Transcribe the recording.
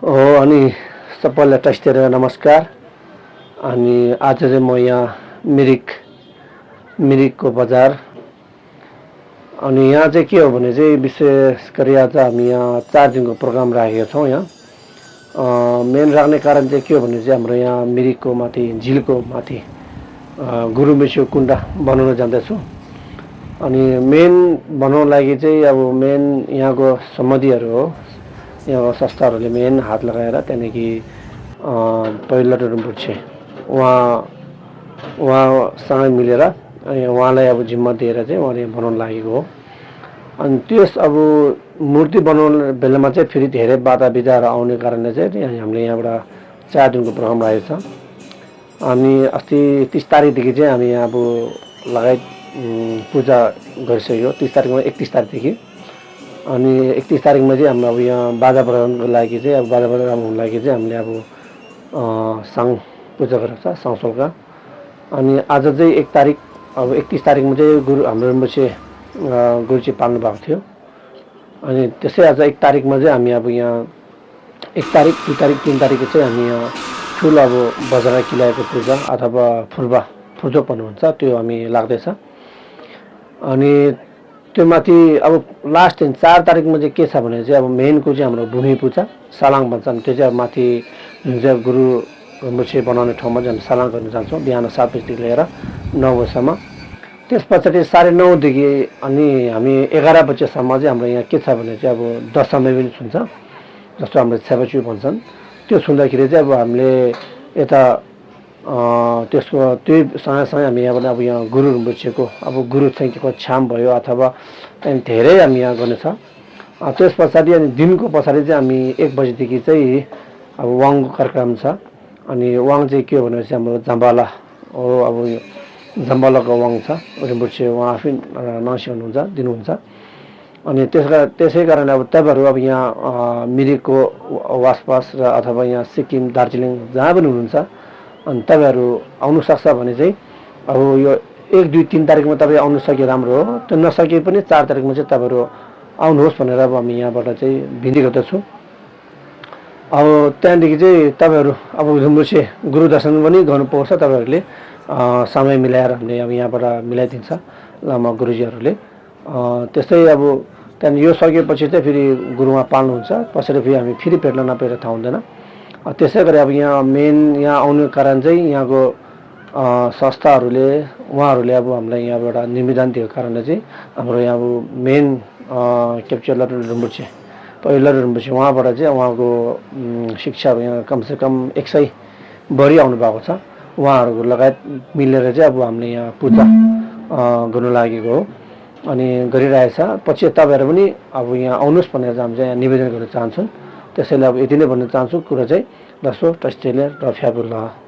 हो अनि सबैलाई टस्टेर नमस्कार। अनि आज चाहिँ म यहाँ मिरिकको बजार। अनि यहाँ चाहिँ के हो भने चाहिँ विशेष गरी आज हामी यहाँ 4 दिनको प्रोग्राम राखेका छौँ। यहाँ मेन राख्ने कारण चाहिँ के हो भने चाहिँ हाम्रो यहाँ मिरिकको माथि झिलको माथि गुरुमेश्वर कुण्ड बनाउन जाँदैछु। अनि मेन बनाउन लागि चाहिँ अब मेन यहाँको सम्बन्धीहरू हो, यहाँको संस्थाहरूले मेन हात लगाएर त्यहाँदेखि पहिलो रुम्पुछे उहाँसँगै मिलेर उहाँलाई अब जिम्मा दिएर चाहिँ उहाँले बनाउन लागेको हो। अनि त्यस अब मूर्ति बनाउने बेलामा चाहिँ फेरि धेरै बाधा विधाहरू आउने कारणले चाहिँ हामीले यहाँबाट 4 दिनको प्रोग्राम राखेको छ। अनि अस्ति 30 तारिकदेखि चाहिँ हामी यहाँ अब लगायत पूजा गरिसक्यो। 30 तारिकमा 31 तारिकदेखि अनि 31 तारिकमा चाहिँ हाम्रो अब यहाँ बाजा बजाउनको लागि चाहिँ अब बाजा बजाउनको लागि चाहिँ हामीले अब साङ पूजा गरेको छ साङसोलका। अनि आज चाहिँ 1 तारिक अब 31 तारिकमा चाहिँ हाम्रो पछि गुरुजी पाल्नु भएको थियो। अनि त्यसै आज 1 तारिकमा चाहिँ हामी अब यहाँ 1 तारिक 2 तारिक 3 तारिक चाहिँ हामी यहाँ ठुलो अब बजार किलाएको पूजा अथवा फुर्जो भन्नुहुन्छ त्यो हामी लाग्दैछ। अनि त्यो माथि अब लास्ट दिन 4 तारिकमा चाहिँ के छ भने चाहिँ अब मेनको चाहिँ हाम्रो भूमि पूजा सालाङ भन्छन्। त्यो चाहिँ अब माथि जुन चाहिँ गुरु मुछे बनाउने ठाउँमा चाहिँ हामी सालाङ गर्न जान्छौँ बिहान 7 बजीदेखि लिएर 9 बजीसम्म। त्यस पछाडि 9:30 देखि अनि हामी 11 बजीसम्म चाहिँ हाम्रो यहाँ के छ भने चाहिँ अब दशमी पनि सुन्छ, जस्तो हाम्रो छेपाचु भन्छन्। त्यो सुन्दाखेरि चाहिँ अब हामीले यता त्यसको त्यही सँगसँगै हामी यहाँबाट अब यहाँ गुरु रुम्बुछेको अब गुरु छैको छाम भयो अथवा धेरै हामी यहाँ गर्नेछ। त्यस पछाडि अनि दिनको पछाडि चाहिँ हामी 1 बजीदेखि चाहिँ अब वाङको कार्यक्रम छ। अनि वाङ चाहिँ के हो भनेपछि हाम्रो जम्बाला हो, अब जम्बालाको वाङ छ रुम्बुछे, उहाँ आफै नसिक्नुहुन्छ दिनुहुन्छ। अनि त्यसै कारण अब तपाईँहरू अब यहाँ मिरिकको वासपास र अथवा यहाँ सिक्किम दार्जिलिङ जहाँ पनि हुनुहुन्छ अनि तपाईँहरू आउनु सक्छ भने चाहिँ अब यो 1, 2, 3 तारिकमा तपाईँ आउनु सके राम्रो हो। त्यो नसके पनि 4 तारिकमा चाहिँ तपाईँहरू आउनुहोस् भनेर अब हामी यहाँबाट चाहिँ बिन्ती गर्दछु। अब त्यहाँदेखि चाहिँ तपाईँहरू अब रुम्बुछे गुरु दर्शन पनि गर्नु पाउँछ तपाईँहरूले समय मिलाएर हामीले अब यहाँबाट मिलाइदिन्छ लामा गुरुजीहरूले। त्यस्तै अब त्यहाँदेखि यो सकेपछि चाहिँ फेरि गुरुमा पाल्नुहुन्छ, पछाडि फेरि हामी फेरि भेट्न नपेर थाहा हुँदैन। त्यसै गरी अब यहाँ मेन यहाँ आउने कारण चाहिँ यहाँको संस्थाहरूले उहाँहरूले अब हामीलाई यहाँबाट निवेदन दिएको कारणले चाहिँ हाम्रो यहाँ अब मेन क्याप्चर रुम्बुछे पहिलो रुम्बुछे उहाँबाट चाहिँ उहाँको शिक्षा यहाँ कमसेकम 100 बढी आउनु भएको छ। उहाँहरूको लगायत मिलेर चाहिँ अब हामीले यहाँ पूजा गर्नु लागेको हो अनि गरिरहेछ। पछि तपाईँहरू पनि अब यहाँ आउनुहोस् भनेर हामी चाहिँ यहाँ निवेदन गर्न चाहन्छौँ। त्यसैले अब यति नै भन्न चाहन्छु कुरा चाहिँ। दसो टस्टेलर र फ्याबुल्ला।